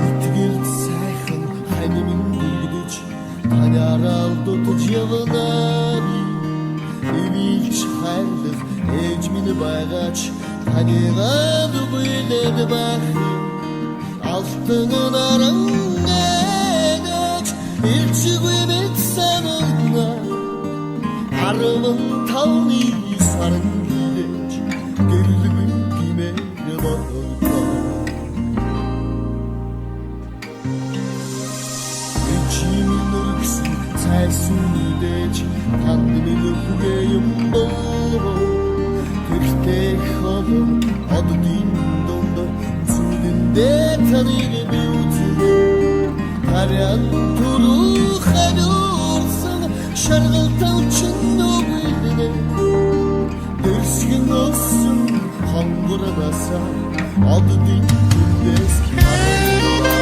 Итгэлд сайхан хань минь дэргэдэж танаараа дутаж явна би. Ивэлж хайрлах ээж минь байгаач таныгаа дүгүйлээд байх. Алтан наран нэнэж илчгүй мэт санана. 15-ны саран гидэж гэрлгүй гимээр бололтоо. Ичимин өргсөн цайсан идэж танд минь хүгээ юм болов. Тэрхтээ холон оддын дунд зүдэндээ таныг би үзэн. Харьяан түрүү хариурсан шаргалтал чин нүгэлнэ. Дэрсгэн өссөн хонгорнасаа оддын тэндээс харагдана.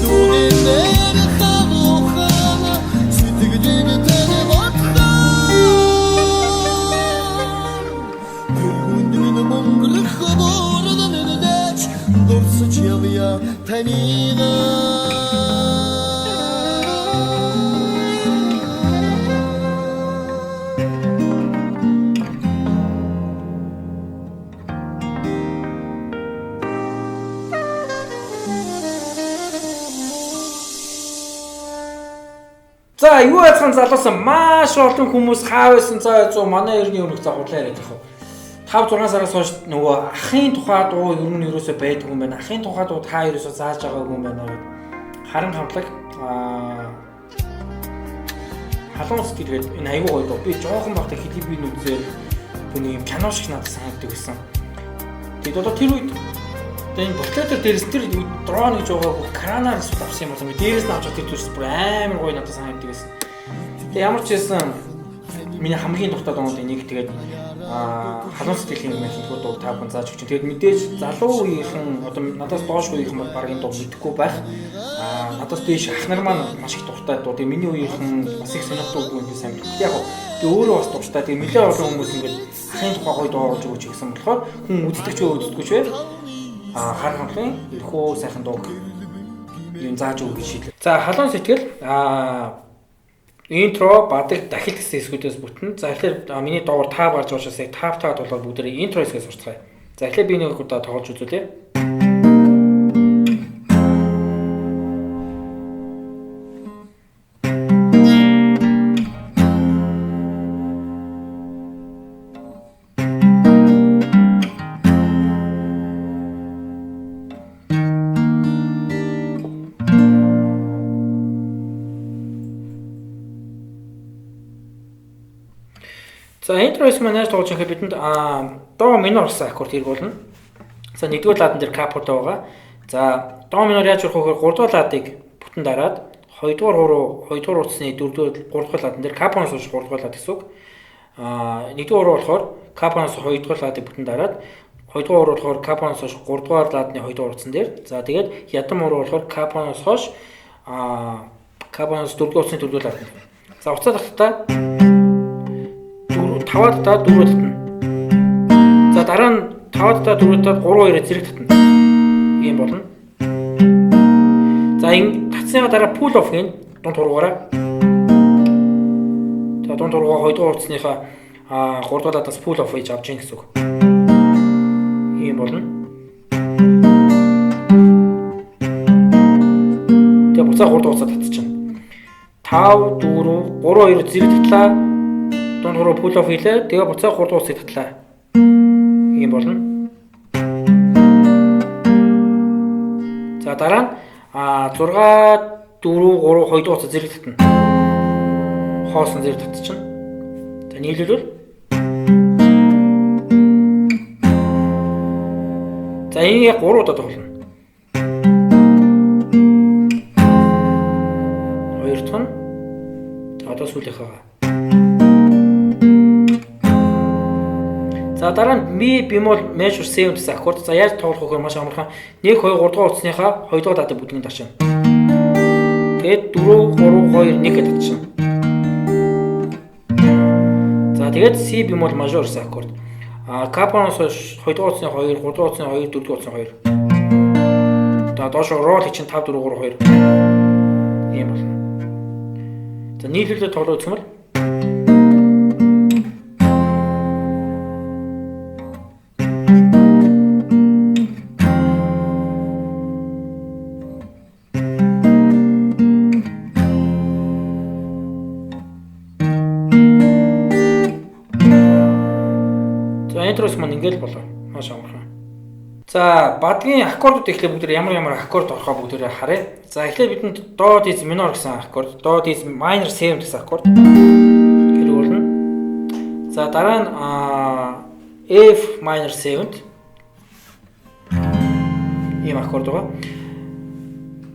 Дүгнэр халуухан сэтгэлийг тань бодхоор тэр хүнд минь мөнгөрөх борон нэлэж дурсаж явъя таныг. За, юу яцхан залуусан маш олон хүмүүс хаа байсан цаа зүү манай ерний өмнөх за худлаа яриад яг. 5 6 сараас хойш нөгөө ахын тухай дуу ер нь ерөөсөө байдгүй юм байна. Ахын тухай дуу та ерөөсөө зааж байгаагүй юм байна гэд. Харан хамтлаг халуун сэтгэл гээд энэ айгүй гоё дуу. Би жоохон байхдаа клипийг үзээд бүний юм кино шиг надад санагддаг байсан. Тэгээд одоо тэр үед одоо энэ бутлетер дээрээс тэр дрон гэж байгаа кранаар эсвэл авсан юм болсон. Дээрээс нь авч тэр зүрс бүр амар гоё надад санагддаг байсан. Тэгээ ямар ч байсан миний хамгийн дуртай дуунуудын нэг тэгээд халуун сэтгэлийн юм хэлэхүү дуу та бүхэн зааж өгч. Тэгээд мэдээж залуу үеийнхэн одоо надаас доош үеийнхэн бол баг энэ дуу мэдэхгүй байх. Надаас дээш ах нар маань маш их дуртай дуу. Тэгээд миний үеийнхэн бас их сонирхдаг юм сайн мэдгүй. Яг тэгээ өөрөө бас дуртай. Тэгээд нэлээд олон хүмүүс ингээд ахын тухай гоё дуу оруулж өгөөч гэсэн болохоор хүн үздэг ч үздэггүй ч бай. Хар хамтлын тэрхүү сайхан дууг юм зааж өгөх гэж шийдлээ. За, халуун сэтгэл интро, бадаг, дахил гэсэн хэсгүүдээс бүтэн. За, тэгэхээр миний доогоор таав гарч байгаа учраас яг таав таа толгоор бүгдээрээ интро хэсгээс сурцгаая. За, эхлээд би нэг удаа тоглож үзүүлье. За, интро хэсэг маань яаж тоглож байхад бидэнд до минор гэсэн аккорд хэрэг болно. За, нэгдүгээр ладан дээр капотой байгаа. За, до минор яаж өрөх вэ гэхээр 3 дугаар ладыг бүтэн дараад 2 дугаар хуруу 2 дугаар утасны 4 дугаар 3 дугаар ладан дээр капоноос хойш 3 дугаар лад гэсэн үг. 1 дугаар хуруу болохоор капоноос 2 дугаар ладыг бүтэн дараад 2 дугаар хуруу болохоор капоноос хойш 3 дугаар ладны 2 дугаар утсан дээр. За, тэгээд ядам хуруу болохоор капоноос хойш капоноос 4 дугаар утасны 4 дугаар ладан дээр. За, уцаа таталтаа 5 татаад 4 татна. За, дараа нь 5 татаад 4 татаад 3 2-оор зэрэг татна. Ийм болно. За, энэ татсныхаа дараа pull off хийн дунд хуруугаараа. За, дунд хуруугаа 2 дугаар утасныхаа 3 дугаар ладаас pull off хийж авч ийн гэсэн үг. Ийм болно. Тэгээ буцаа 3 дугаар утасаа татчихна. 5 4 3 2 зэрэг татлаа. Дунд хуруу pull off хийлээ. Тэгээ буцаа 3 дугаар утсыг татлаа. Ийм болно. За, дараа нь 6 4 3 2 дугаар утсаа зэрэг татна. Хоосон зэрэг татчихна. За, нийлүүлвэл За энэ яг 3 удаа тоглоно. Хоёр дахь нь одоо сүүлийнхээ. За дараа нь ми бемол major 7 гэсэн аккорд. За яаж тоглох вэ гэхээр маш амархан. 1 2 3 дугаар утасныхаа 2 дугаар ладыг бүгднийг дарчна. Тэгээд 4 3 2 1 гэдээ татчихна. За тэгээд C бемол мажор гэсэн аккорд. А капоноос хойш 2 дугаар утасны 2, 3 дугаар утасны 2, 4 дугаар утасны 2. За доош рол чинь 5 4 3 2. Ийм болно. За нийлүүлээд тоглох юм бол интрос маань ингээл болоо. Маш амархан. За бадгийн аккордууд эхлээ бүгд ямар ямар аккорд орохоо бүгдээрээ харъя. За эхлээ бидэнд до диз минор гэсэн аккорд, до диз minor 7 гэсэн аккорд хэрэг болно. За дараа нь F minor 7 ийм аккорд байгаа.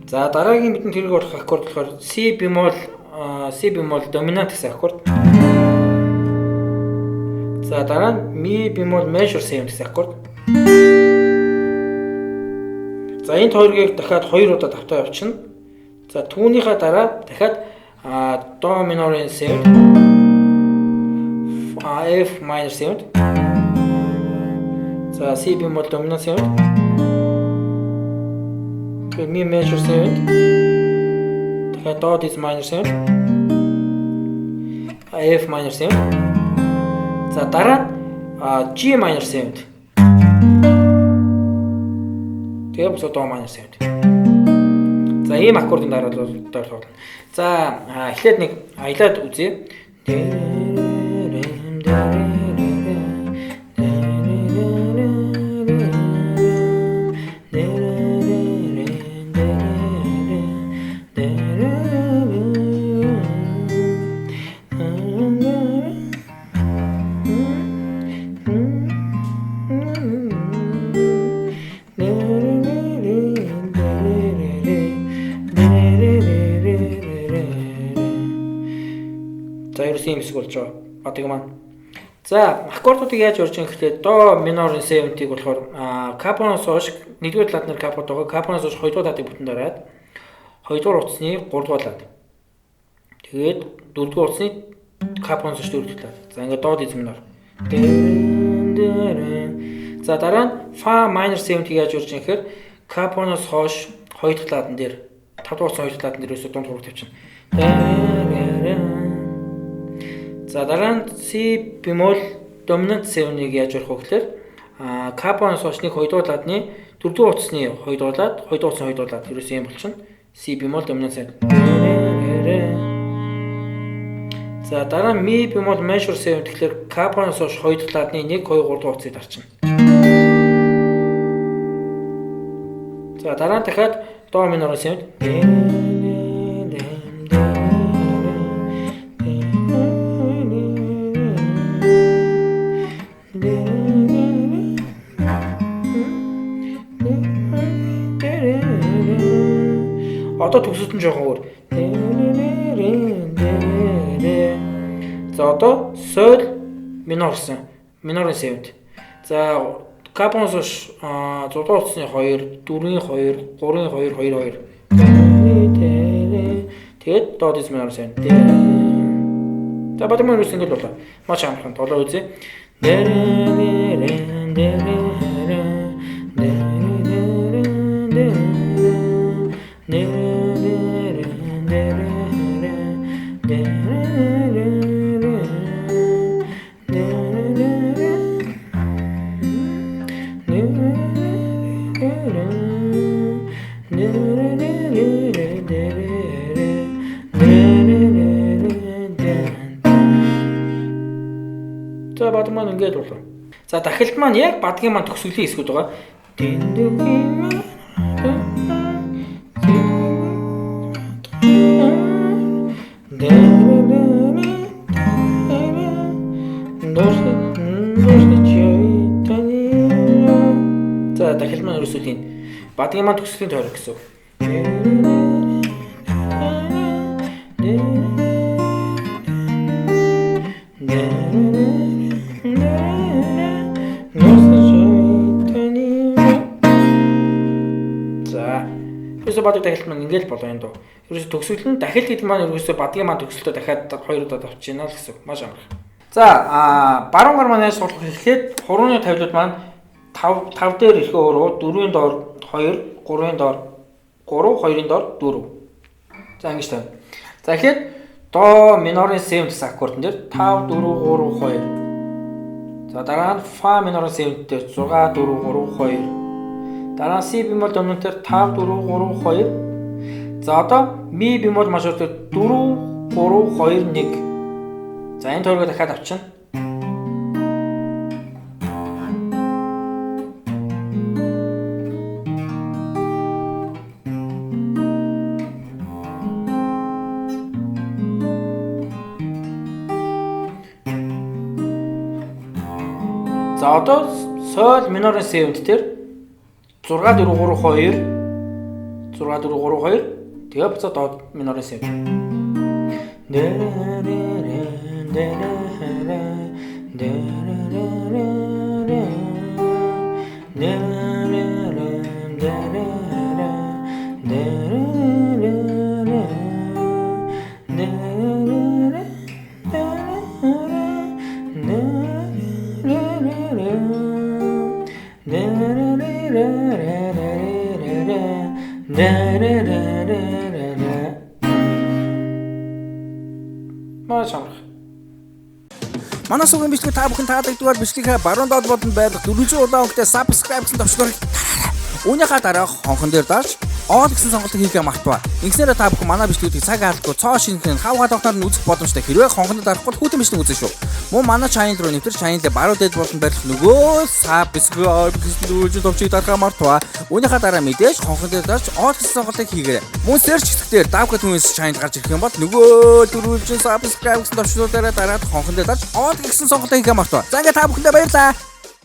За дараагийн бидэнд хэрэг болох аккорд болохоор C бемол доминант гэсэн аккорд. За дараа нь ми бемол major 7 гэсэн аккорд. За энэ хоёрыг дахиад 2 удаа давтаа явуулчихна. За түүнийхээ дараа дахиад до минорын 7, F minor 7. За C бемол доминант 7. Тэгээд ми major 7. Дахиад до диз minor 7. F minor 7. За дараа нь G minor 7. Тэгээ босоо до minor 7. За ийм аккордын дараа бол тоглоно. За эхлээд нэг аялаад үзье. За ерөөс ийм хэсэг болж байгаа. Бадаг маань. За аккордуудыг яаж орж ийн гэхээр до минорын 7-ийг болохоор капоноос хойш 1-р лад нар капод байгаа. Капоноос хойш 2-р ладыг бүтэн дараад 2-р утасны 3-р лад. Тэгээд 4-р утасны капоноос хойш 4-р лад. За ингээд до диз минор. За дараа нь фа minor 7-ийг яаж орж ийн гэхээр капоноос хойш 2-р ладан дээр 5-р утасны 2-р ладан дээр ерөөсөө дунд хураг тавьчихна. За дараа нь C бемол доминант 7-ыг яаж орох вэ гэхээр капоноос хойш 1 2 дугаар ладны 4 дугаар утасны 2 дугаар лад, 2 дугаар утасны 2 дугаар лад ерөөсөө юм болчихно. C бемол доминант 7. За дараа нь ми бемол major 7 тэгэхээр капоноос хойш 2 дахь ладны 1 2 3 дугаар утсыг дарчна. За дараа нь дахиад до минор 7. Одоо төгсөлт нь жоохон өөр. За одоо соль минор гэсэн. Минорын 7. За капоноос хойш 6 дугаар утасны 2, 4-ийн 2, 3-ын 2, 2 2. Тэгээд до диз минор 7. За бадаг маань ингэж болоо. Маш амархан толоо үзье. За бадаг маань ингэж болоо. За дахилт маань яг бадгийн маань төгсгөлийн хэсгүүд байгаа. За За дахил маань ерөөсөө л энэ бадгийн маань төгсгөлийн тойрог гэсэн үг. За. Ерөөсөө бадаг дахилт маань ингээл болоо энэ дуу. Ерөөсөө төгсгөл нь дахилт гэдэг маань ерөөсөө бадгийн маань төгсөлтөө дахиад хоёр удаа давчиж байна л гэсэн үг. Маш амархан. За, баруун гар маань яаж суулгах гэхлээр хурууны тавилууд маань 5 5 дээр ирэхээ уруу 4-ийн доор 2, 3-ын доор 3, 2-ын доор 4. За ингэж тавина. За эхлээд до минорын 7 гэсэн аккордон дээр 5 4 3 2. За дараа нь фа минорын 7 дээр 6 4 3 2. Дараа нь си бемоль доминант дээр 5 4 3 2. За одоо ми бемоль мажор дээр 4 3 2 1. За энэ тойргоо дахиад авчина. За одоо соль минорын 7 дээр 6 4 3 2 6 4 3 2 тэгээ буцаад до минорын 7. Маш амархан. Манай сувгийн бичлэг та бүхэн таалагдвал бичлэгээ баруун доод болон байрлах 400 улаан өнгөтэй subscribe гэсэн товчлуурыг дараарай. Үүнийхээ дараа хонхон дээр дарж all гэсэн сонголтыг хийхээ мартваа. Ингэснээр та бүхэн манай бичлэгүүдийг цаг алдахгүй цоо шинэхэн хав халуухнаар нь үзэх боломжтой. Хэрвээ хонхонд дарахгүй бол хүүтэн бичлэг үзнэ шүү. Мөн манай channel руу нэвтэр channel-ийн баруун дээд болон байрлах нөгөө subscribe гэсэн дөрвөлжин товчийг дарахаа мартваа. Үүнийхээ дараа мэдээж хонхон дээр дарж all гэсэн сонголтыг хийгээрэй. Мөн search хэсгээр Давка Twins channel гарч ирэх юм бол нөгөө дөрвөлжин subscribe гэсэн товчлуур дээр дараад хонхон дээр дарж all гэсэн сонголтыг хийхээ мартваа. За ингээд та бүхэндээ баярлалаа.